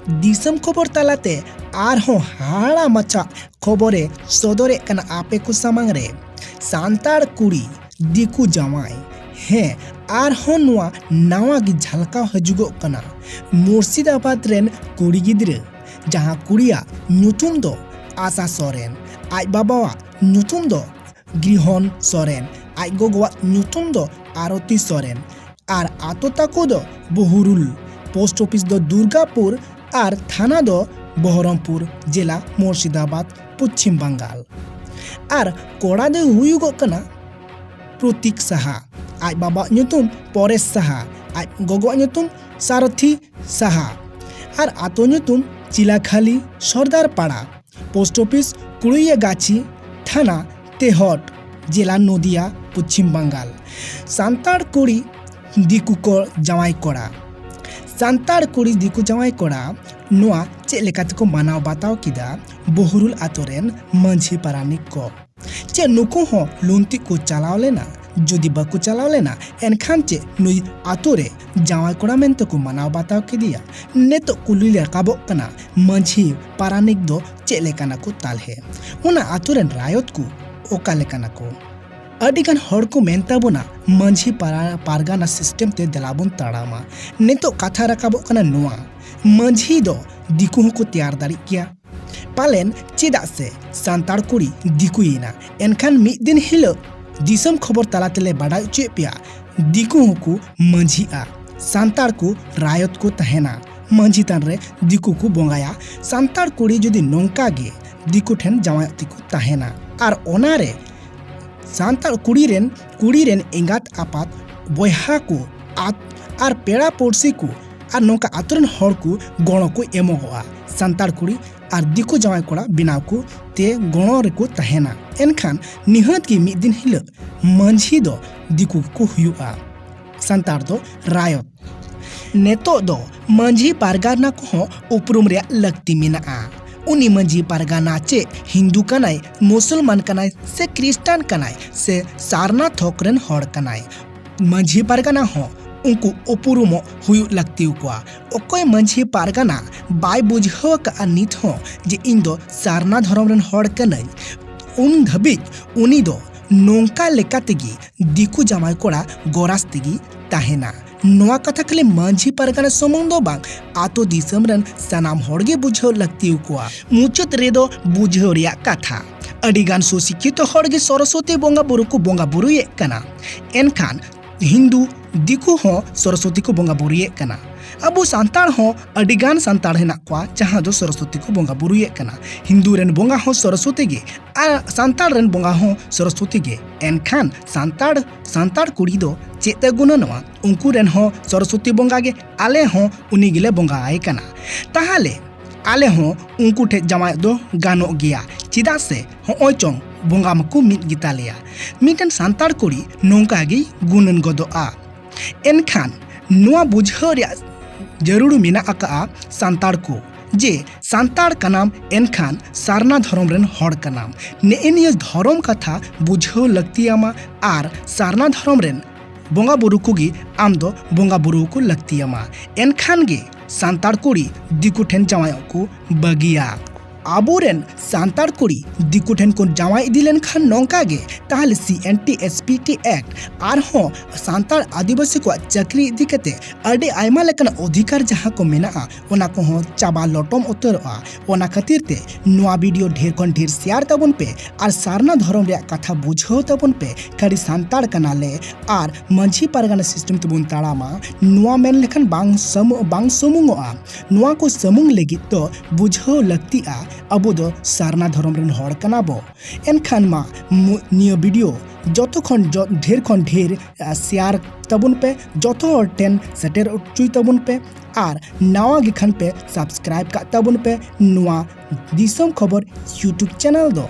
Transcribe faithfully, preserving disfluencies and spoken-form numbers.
ᱫᱤᱥᱚᱢ ᱠᱷᱚᱵᱚᱨ ᱛᱟᱞᱟᱛᱮ ᱟᱨᱦᱚᱸ ᱦᱟᱦᱟᱲᱟ ᱢᱟᱪᱷᱟ ᱠᱷᱚᱵᱚᱨᱮ ᱥᱚᱫᱚᱨᱮᱫ ᱠᱟᱱᱟ ᱟᱯᱮ ᱠᱚ ᱥᱟᱢᱟᱝ ᱨᱮ᱾ ᱥᱟᱱᱛᱟᱲ ᱠᱩᱲᱤ ᱫᱤᱠᱩ ᱡᱟᱶᱟᱭ᱾ ᱦᱮᱸ, ᱟᱨᱦᱚᱸ ᱱᱚᱣᱟ ᱱᱟᱣᱟ ᱜᱮ ᱡᱷᱟᱞᱠᱟᱣ ᱦᱤᱡᱩᱜᱚᱜ ᱠᱟᱱᱟ᱾ ᱢᱩᱨᱥᱤᱫᱟᱵᱟᱫᱽ ᱨᱮᱱ ᱠᱩᱲᱤ ᱜᱤᱫᱽᱨᱟᱹ, ᱡᱟᱦᱟᱸ ᱠᱩᱲᱤᱭᱟᱜ ᱧᱩᱛᱩᱢ ᱫᱚ ᱟᱥᱟ ᱥᱚᱨᱮᱱ, ᱟᱡ ᱵᱟᱵᱟᱣᱟᱜ ᱧᱩᱛᱩᱢ ᱫᱚ ᱜᱨᱤᱦᱚᱱ ᱥᱚᱨᱮᱱ, ᱟᱡ ᱜᱚᱜᱚᱣᱟᱜ ᱧᱩᱛᱩᱢ ᱫᱚ ᱟᱨᱚᱛᱤ ᱥᱚᱨᱮᱱ, ᱟᱨ ᱟᱛᱳ ᱛᱟᱠᱚ ᱫᱚ ᱵᱚᱦᱩᱨᱩᱞ, ᱯᱳᱥᱴ ᱚᱯᱷᱤᱥ ᱫᱚ ᱫᱩᱨᱜᱟᱯᱩᱨ ᱟᱨ ᱛᱷᱟᱱᱟ ᱫᱚ ᱵᱚᱦᱚᱨᱚᱢᱯᱩᱨ, ᱡᱮᱞᱟ ᱢᱩᱨᱥᱤᱫᱟᱵᱟᱫᱽ, ᱯᱚᱪᱷᱤᱢ ᱵᱟᱝᱜᱟᱞ᱾ ᱟᱨ ᱠᱚᱲᱟ ᱫᱚᱭ ᱦᱩᱭᱩᱜᱚᱜ ᱠᱟᱱᱟ ᱯᱨᱚᱛᱤᱠ ᱥᱟᱦᱟ, ᱟᱡ ᱵᱟᱵᱟᱣᱟᱜ ᱧᱩᱛᱩᱢ ᱯᱚᱨᱮᱥ ᱥᱟᱦᱟ, ᱟᱡ ᱜᱚᱜᱚᱣᱟᱜ ᱧᱩᱛᱩᱢ ᱥᱟᱨᱚᱛᱷᱤ ᱥᱟᱦᱟ, ᱟᱨ ᱟᱛᱳ ᱧᱩᱛᱩᱢ ᱪᱤᱞᱟᱠᱷᱟᱞᱤ ᱥᱚᱨᱫᱟᱨ ᱯᱟᱲᱟ, ᱯᱳᱥᱴ ᱚᱯᱷᱤᱥ ᱠᱩᱲᱤᱭᱟᱜᱟᱪᱷᱤ, ᱛᱷᱟᱱᱟ ᱛᱮᱦᱚᱴ, ᱡᱮᱞᱟ ᱱᱚᱫᱤᱭᱟ, ᱯᱚᱪᱷᱤᱢ ᱵᱟᱝᱜᱟᱞ᱾ ᱥᱟᱱᱛᱟᱲ ᱠᱩᱲᱤ ᱫᱤᱠᱩ ᱠᱚ ᱡᱟᱶᱟᱭ ᱠᱚᱲᱟ᱾ ᱥᱟᱱᱛᱟᱲ ᱠᱩᱲᱤ ᱫᱤᱠᱩ ᱡᱟᱶᱟᱭ ᱠᱚᱲᱟ, ᱱᱚᱣᱟ ᱪᱮᱫ ᱞᱮᱠᱟ ᱛᱮᱠᱚ ᱢᱟᱱᱟᱣ ᱵᱟᱛᱟᱣ ᱠᱮᱫᱟ ᱵᱚᱦᱩᱨᱩᱞ ᱟᱛᱳ ᱨᱮᱱ ᱢᱟᱹᱡᱷᱤ ᱯᱟᱨᱟᱱᱤᱠ ᱠᱚ? ᱪᱮᱫ ᱱᱩᱠᱩ ᱦᱚᱸ ᱞᱩᱱᱛᱤ ᱠᱚ ᱪᱟᱞᱟᱣ ᱞᱮᱱᱟ? ᱡᱩᱫᱤ ᱵᱟᱠᱚ ᱪᱟᱞᱟᱣ ᱞᱮᱱᱟ, ᱮᱱᱠᱷᱟᱱ ᱪᱮᱫ ᱱᱩᱭ ᱟᱛᱳ ᱨᱮ ᱡᱟᱶᱟᱭ ᱠᱚᱲᱟ ᱢᱮᱱᱛᱮ ᱠᱚ ᱢᱟᱱᱟᱣ ᱵᱟᱛᱟᱣ ᱠᱮᱫᱮᱭᱟ? ᱱᱤᱛᱚᱜ ᱠᱩᱞᱤ ᱨᱟᱠᱟᱵᱚᱜ ᱠᱟᱱᱟ, ᱢᱟᱹᱡᱷᱤ ᱯᱟᱨᱟᱱᱤᱠ ᱫᱚ ᱪᱮᱫ ᱞᱮᱠᱟᱱᱟ ᱠᱚ ᱛᱟᱞᱦᱮ? ᱚᱱᱟ ᱟᱛᱳ ᱨᱮᱱ ᱨᱟᱭᱚᱛ ᱠᱚ ᱚᱠᱟ ᱞᱮᱠᱟᱱᱟ ᱠᱚ? ᱟᱹᱰᱤᱜᱟᱱ ᱦᱚᱲ ᱠᱚ ᱢᱮᱱ ᱛᱟᱵᱚᱱᱟ, ᱢᱟᱹᱡᱷᱤ ᱯᱟᱨᱟ-, ᱯᱟᱨᱜᱟᱱᱟ ᱥᱤᱥᱴᱮᱢ ᱛᱮ ᱫᱮᱞᱟ ᱵᱚᱱ ᱛᱟᱲᱟᱢᱟ᱾ ᱱᱤᱛᱚᱜ ᱠᱟᱛᱷᱟ ᱨᱟᱠᱟᱵᱚᱜ ᱠᱟᱱᱟ ᱱᱚᱣᱟ, ᱢᱟᱹᱡᱷᱤ ᱫᱚ ᱫᱤᱠᱩ ᱦᱚᱸᱠᱚ ᱛᱮᱭᱟᱨ ᱫᱟᱲᱮᱜ ᱜᱮᱭᱟ ᱯᱟᱞᱮᱱ, ᱪᱮᱫᱟᱜ ᱥᱮ ᱥᱟᱱᱛᱟᱲ ᱠᱩᱲᱤ ᱫᱤᱠᱩᱭᱮᱱᱟ᱾ ᱮᱱᱠᱷᱟᱱ ᱢᱤᱫ ᱫᱤᱱ ᱦᱤᱞᱳᱜ ᱫᱤᱥᱚᱢ ᱠᱷᱚᱵᱚᱨ ᱛᱟᱞᱟ ᱛᱮᱞᱮ ᱵᱟᱰᱟᱭ ᱦᱚᱪᱚᱭᱮᱫ ᱯᱮᱭᱟ, ᱫᱤᱠᱩ ᱦᱚᱸᱠᱚ ᱢᱟᱹᱡᱷᱤᱜᱼᱟ, ᱥᱟᱱᱛᱟᱲ ᱠᱚ ᱨᱟᱭᱚᱛ ᱠᱚ ᱛᱟᱦᱮᱱᱟ, ᱢᱟᱹᱡᱷᱤ ᱛᱷᱟᱱ ᱨᱮ ᱫᱤᱠᱩ ᱠᱚ ᱵᱚᱸᱜᱟᱭᱟ᱾ ᱥᱟᱱᱛᱟᱲ ᱠᱩᱲᱤ ᱡᱩᱫᱤ ᱱᱚᱝᱠᱟ ᱜᱮ ᱫᱤᱠᱩ ᱴᱷᱮᱱ ᱡᱟᱶᱟᱭᱚᱜ ᱛᱮᱠᱚ ᱛᱟᱦᱮᱱᱟ, ᱟᱨ ᱚᱱᱟᱨᱮ ᱥᱟᱱᱛᱟᱲ ᱠᱩᱲᱤ ᱨᱮᱱ, ᱠᱩᱲᱤ ᱨᱮᱱ ᱮᱸᱜᱟᱛ ᱟᱯᱟᱛ, ᱵᱚᱭᱦᱟ ᱠᱚ, ᱟᱛ-, ᱟᱨ ᱯᱮᱲᱟ ᱯᱩᱲᱥᱤ ᱠᱚ ᱟᱨ ᱱᱚᱝᱠᱟ ᱟᱛᱳ ᱨᱮᱱ ᱦᱚᱲ ᱠᱚ ᱜᱚᱲᱚ ᱠᱚ ᱮᱢᱚᱜᱚᱜᱼᱟ᱾ ᱥᱟᱱᱛᱟᱲ ᱠᱩᱲᱤ ᱟᱨ ᱫᱤᱠᱩ ᱡᱟᱶᱟᱭ ᱠᱚᱲᱟ ᱵᱮᱱᱟᱣ ᱠᱚ ᱛᱮ ᱜᱚᱲᱚ ᱨᱮᱠᱚ ᱛᱟᱦᱮᱱᱟ᱾ ᱮᱱᱠᱷᱟᱱ ᱱᱤᱦᱟᱹᱛ ᱜᱮ ᱢᱤᱫ ᱫᱤᱱ ᱦᱤᱞᱳᱜ ᱢᱟᱹᱡᱷᱤ ᱫᱚ ᱫᱤᱠᱩ ᱜᱮᱠᱚ ᱦᱩᱭᱩᱜᱼᱟ, ᱥᱟᱱᱛᱟᱲ ᱫᱚ ᱨᱟᱭᱚᱛ᱾ ᱱᱤᱛᱚᱜ ᱫᱚ ᱢᱟᱹᱡᱷᱤ ᱯᱟᱨᱜᱟᱱᱟ ᱠᱚᱦᱚᱸ ᱩᱯᱨᱩᱢ ᱨᱮᱭᱟᱜ ᱞᱟᱹᱠᱛᱤ ᱢᱮᱱᱟᱜᱼᱟ᱾ ᱩᱱᱤ ᱢᱟᱹᱡᱷᱤ ᱯᱟᱨᱜᱟᱱᱟ ᱪᱮᱫ ᱦᱤᱱᱫᱩ ᱠᱟᱱᱟᱭ, ᱢᱩᱥᱚᱞᱢᱟᱱ ᱠᱟᱱᱟᱭ, ᱥᱮ ᱠᱷᱨᱤᱥᱴᱟᱱ ᱠᱟᱱᱟᱭ, ᱥᱮ ᱥᱟᱨᱱᱟ ᱛᱷᱚᱠ ᱨᱮᱱ ᱦᱚᱲ ᱠᱟᱱᱟᱭ? ᱢᱟᱹᱡᱷᱤ ᱯᱟᱨᱜᱟᱱᱟ ᱦᱚᱸ ᱩᱱᱠᱩ ᱩᱯᱨᱩᱢᱚᱜ ᱦᱩᱭᱩᱜ ᱞᱟᱹᱠᱛᱤ ᱟᱠᱚᱣᱟ᱾ ᱚᱠᱚᱭ ᱢᱟᱹᱡᱷᱤ ᱯᱟᱨᱜᱟᱱᱟ ᱵᱟᱭ ᱵᱩᱡᱷᱟᱹᱣ ᱟᱠᱟᱫᱼᱟ ᱱᱤᱛ ᱦᱚᱸ ᱡᱮ ᱤᱧ ᱫᱚ ᱥᱟᱨᱱᱟ ᱫᱷᱚᱨᱚᱢ ᱨᱮᱱ ᱦᱚᱲ ᱠᱟᱹᱱᱟᱹᱧ, ᱩᱱ ᱫᱷᱟᱹᱵᱤᱡ ᱩᱱᱤ ᱫᱚ ᱱᱚᱝᱠᱟ ᱞᱮᱠᱟ ᱛᱮᱜᱮ ᱫᱤᱠᱩ ᱡᱟᱶᱟᱭ ᱠᱚᱲᱟ ᱜᱚᱨᱟᱥ ᱛᱮᱜᱮ ᱛᱟᱦᱮᱱᱟ᱾ ᱱᱚᱣᱟ ᱠᱟᱛᱷᱟ ᱠᱷᱟᱹᱞᱤ ᱢᱟᱹᱡᱷᱤ ᱯᱟᱨᱜᱟᱱᱟ ᱥᱩᱢᱩᱝ ᱫᱚ ᱵᱟᱝ, ᱟᱛᱳ ᱫᱤᱥᱚᱢ ᱨᱮᱱ ᱥᱟᱱᱟᱢ ᱦᱚᱲ ᱜᱮ ᱵᱩᱡᱷᱟᱹᱣ ᱞᱟᱹᱠᱛᱤ ᱟᱠᱚᱣᱟ᱾ ᱢᱩᱪᱟᱹᱫ ᱨᱮᱫᱚ ᱵᱩᱡᱷᱟᱹᱣ ᱨᱮᱭᱟᱜ ᱠᱟᱛᱷᱟ, ᱟᱹᱰᱤ ᱜᱟᱱ ᱥᱩᱥᱤᱠᱠᱷᱤᱛᱚ ᱦᱚᱲ ᱜᱮ ᱥᱚᱨᱚᱥᱚᱛᱤ ᱵᱚᱸᱜᱟ ᱵᱩᱨᱩ ᱠᱚ ᱵᱚᱸᱜᱟ ᱵᱩᱨᱩᱭᱮᱫ ᱠᱟᱱᱟ, ᱮᱱᱠᱷᱟᱱ ᱦᱤᱱᱫᱩ ᱫᱤᱠᱩ ᱦᱚᱸ ᱥᱚᱨᱚᱥᱚᱛᱤ ᱠᱚ ᱵᱚᱸᱜᱟ ᱵᱩᱨᱩᱭᱮᱫ ᱠᱟᱱᱟ᱾ ᱟᱵᱚ ᱥᱟᱱᱛᱟᱲ ᱦᱚᱸ ᱟᱹᱰᱤ ᱜᱟᱱ ᱥᱟᱱᱛᱟᱲ ᱦᱮᱱᱟᱜ ᱠᱚᱣᱟ ᱡᱟᱦᱟᱸ ᱫᱚ ᱥᱚᱨᱚᱥᱚᱛᱤ ᱠᱚ ᱵᱚᱸᱜᱟ ᱵᱩᱨᱩᱭᱮᱫ ᱠᱟᱱᱟ᱾ ᱦᱤᱱᱫᱩ ᱨᱮᱱ ᱵᱚᱸᱜᱟ ᱦᱚᱸ ᱥᱚᱨᱚᱥᱚᱛᱤ ᱜᱮ, ᱟᱨ ᱥᱟᱱᱛᱟᱲ ᱨᱮᱱ ᱵᱚᱸᱜᱟ ᱦᱚᱸ ᱥᱚᱨᱚᱥᱚᱛᱤ ᱜᱮ᱾ ᱮᱱᱠᱷᱟᱱ ᱥᱟᱱᱛᱟᱲ, ᱥᱟᱱᱛᱟᱲ ᱠᱩᱲᱤ ᱫᱚ ᱪᱮᱫ ᱛᱮ ᱜᱩᱱᱟᱹᱱᱚᱜᱼᱟ? ᱩᱱᱠᱩ ᱨᱮᱱ ᱦᱚᱸ ᱥᱚᱨᱚᱥᱚᱛᱤ ᱵᱚᱸᱜᱟ ᱜᱮ, ᱟᱞᱮ ᱦᱚᱸ ᱩᱱᱤ ᱜᱮᱞᱮ ᱵᱚᱸᱜᱟ ᱟᱭ ᱠᱟᱱᱟ᱾ ᱛᱟᱦᱚᱞᱮ ᱟᱞᱮ ᱦᱚᱸ ᱩᱱᱠᱩ ᱴᱷᱮᱱ ᱡᱟᱶᱟᱭᱚᱜ ᱫᱚ ᱜᱟᱱᱚᱜ ᱜᱮᱭᱟ, ᱪᱮᱫᱟᱜ ᱥᱮ ᱦᱚᱸᱜᱼᱚᱭ ᱪᱚᱝ ᱵᱚᱸᱜᱟ ᱢᱟᱠᱚ ᱢᱤᱫ ᱜᱮᱛᱟ ᱞᱮᱭᱟ᱾ ᱢᱤᱫᱴᱮᱱ ᱥᱟᱱᱛᱟᱲ ᱠᱩᱲᱤ ᱱᱚᱝᱠᱟ ᱜᱮᱭ ᱜᱩᱱᱟᱹᱱ ᱜᱚᱫᱚᱜᱼᱟ᱾ ᱮᱱᱠᱷᱟᱱ ᱱᱚᱣᱟ ᱵᱩᱡᱷᱟᱹᱣ ᱨᱮᱭᱟᱜ ᱡᱟᱹᱨᱩᱲ ᱢᱮᱱᱟᱜ ᱟᱠᱟᱫᱼᱟ ᱥᱟᱱᱛᱟᱲ ᱠᱚ, ᱡᱮ ᱥᱟᱱᱛᱟᱲ ᱠᱟᱱᱟᱢ ᱮᱱᱠᱷᱟᱱ ᱥᱟᱨᱱᱟ ᱫᱷᱚᱨᱚᱢ ᱨᱮᱱ ᱦᱚᱲ ᱠᱟᱱᱟᱢ᱾ ᱱᱮᱜᱼᱮ ᱱᱤᱭᱟᱹ ᱫᱷᱚᱨᱚᱢ ᱠᱟᱛᱷᱟ ᱵᱩᱡᱷᱟᱹᱣ ᱞᱟᱹᱠᱛᱤᱭᱟᱢᱟ ᱟᱨ ᱥᱟᱨᱱᱟ ᱫᱷᱚᱨᱚᱢ ᱨᱮᱱ ᱵᱚᱸᱜᱟ ᱵᱩᱨᱩ ᱠᱚᱜᱮ ᱟᱢ ᱫᱚ ᱵᱚᱸᱜᱟ ᱵᱩᱨᱩ ᱠᱚ ᱞᱟᱹᱠᱛᱤᱭᱟᱢᱟ᱾ ᱮᱱᱠᱷᱟᱱ ᱜᱮ ᱥᱟᱱᱛᱟᱲ ᱠᱩᱲᱤ ᱫᱤᱠᱩ ᱴᱷᱮᱱ ᱡᱟᱶᱟᱭᱚᱜ ᱠᱚ ᱵᱟᱹᱜᱤᱭᱟ᱾ ᱟᱵᱚᱨᱮᱱ ᱥᱟᱱᱛᱟᱲ ᱠᱩᱲᱤ ᱫᱤᱠᱩ ᱴᱷᱮᱱ ᱠᱚ ᱡᱟᱶᱟᱭ ᱤᱫᱤ ᱞᱮᱱᱠᱷᱟᱱ ᱱᱚᱝᱠᱟ ᱜᱮ ᱛᱟᱦᱞᱮ C N T S P T act ᱟᱨᱦᱚᱸ ᱥᱟᱱᱛᱟᱲ ᱟᱹᱫᱤᱵᱟᱹᱥᱤ ᱠᱚᱣᱟᱜ ᱪᱟᱹᱠᱨᱤ ᱤᱫᱤ ᱠᱟᱛᱮ ᱟᱹᱰᱤ ᱟᱭᱢᱟ ᱞᱮᱠᱟᱱ ᱚᱫᱷᱤᱠᱟᱨ ᱡᱟᱦᱟᱸ ᱠᱚ ᱢᱮᱱᱟᱜᱼᱟ, ᱚᱱᱟ ᱠᱚᱦᱚᱸ ᱪᱟᱵᱟ ᱞᱚᱴᱚᱢ ᱩᱛᱟᱹᱨᱚᱜᱼᱟ᱾ ᱚᱱᱟ ᱠᱷᱟᱹᱛᱤᱨ ᱛᱮ ᱱᱚᱣᱟ ᱵᱷᱤᱰᱤᱭᱳ ᱰᱷᱮᱨ ᱠᱷᱚᱱ ᱰᱷᱮᱨ ᱥᱮᱭᱟᱨ ᱛᱟᱵᱚᱱ ᱯᱮ ᱟᱨ ᱥᱟᱨᱱᱟ ᱫᱷᱚᱨᱚᱢ ᱨᱮᱭᱟᱜ ᱠᱟᱛᱷᱟ ᱵᱩᱡᱷᱟᱹᱣ ᱛᱟᱵᱚᱱ ᱯᱮ᱾ ᱠᱷᱟᱹᱞᱤ ᱥᱟᱱᱛᱟᱲ ᱠᱟᱱᱟᱞᱮ ᱟᱨ ᱢᱟᱹᱡᱷᱤ ᱯᱟᱨᱜᱟᱱᱟ ᱥᱤᱥᱴᱮᱢ ᱛᱮᱵᱚᱱ ᱛᱟᱲᱟᱢᱟ, ᱱᱚᱣᱟ ᱢᱮᱱ ᱞᱮᱠᱷᱟᱱ ᱵᱟᱝ ᱥᱟᱢᱩ-, ᱵᱟᱝ ᱥᱩᱢᱩᱝᱚᱜᱼᱟ᱾ ᱱᱚᱣᱟ ᱠᱚ ᱥᱟᱢᱩᱝ ᱞᱟᱹᱜᱤᱫ ᱫᱚ ᱵᱩᱡᱷᱟᱹᱣ ᱞᱟᱹᱠᱛᱤᱜᱼᱟ, ᱟᱵᱚ ᱫᱚ ᱥᱟᱨᱱᱟ ᱫᱷᱚᱨᱚᱢ ᱨᱮᱱ ᱦᱚᱲ ᱠᱟᱱᱟ ᱵᱚ᱾ ᱮᱱᱠᱷᱟᱱ ᱢᱟ ᱢᱩ-, ᱱᱤᱭᱟᱹ ᱵᱷᱤᱰᱤᱭᱳ ᱡᱚᱛᱚ ᱠᱷᱚᱱ ᱡᱚ-, ᱰᱷᱮᱨ ᱠᱷᱚᱱ ᱰᱷᱮᱨ, ᱟ, ᱥᱮᱭᱟᱨ ᱛᱟᱵᱚᱱ ᱯᱮ, ᱡᱚᱛᱚ ᱦᱚᱲ ᱴᱷᱮᱱ ᱥᱮᱴᱮᱨ ᱦᱚᱪᱚᱭ ᱛᱟᱵᱚᱱ ᱯᱮ ᱟᱨ ᱱᱟᱣᱟ ᱜᱮ ᱠᱷᱟᱱ ᱯᱮ ᱥᱟᱵᱥᱠᱨᱟᱭᱤᱵ ᱠᱟᱜ ᱛᱟᱵᱚᱱ ᱯᱮ ᱱᱚᱣᱟ ᱫᱤᱥᱚᱢ ᱠᱷᱚᱵᱚᱨ YouTube ᱪᱮᱱᱮᱞ ᱫᱚ᱾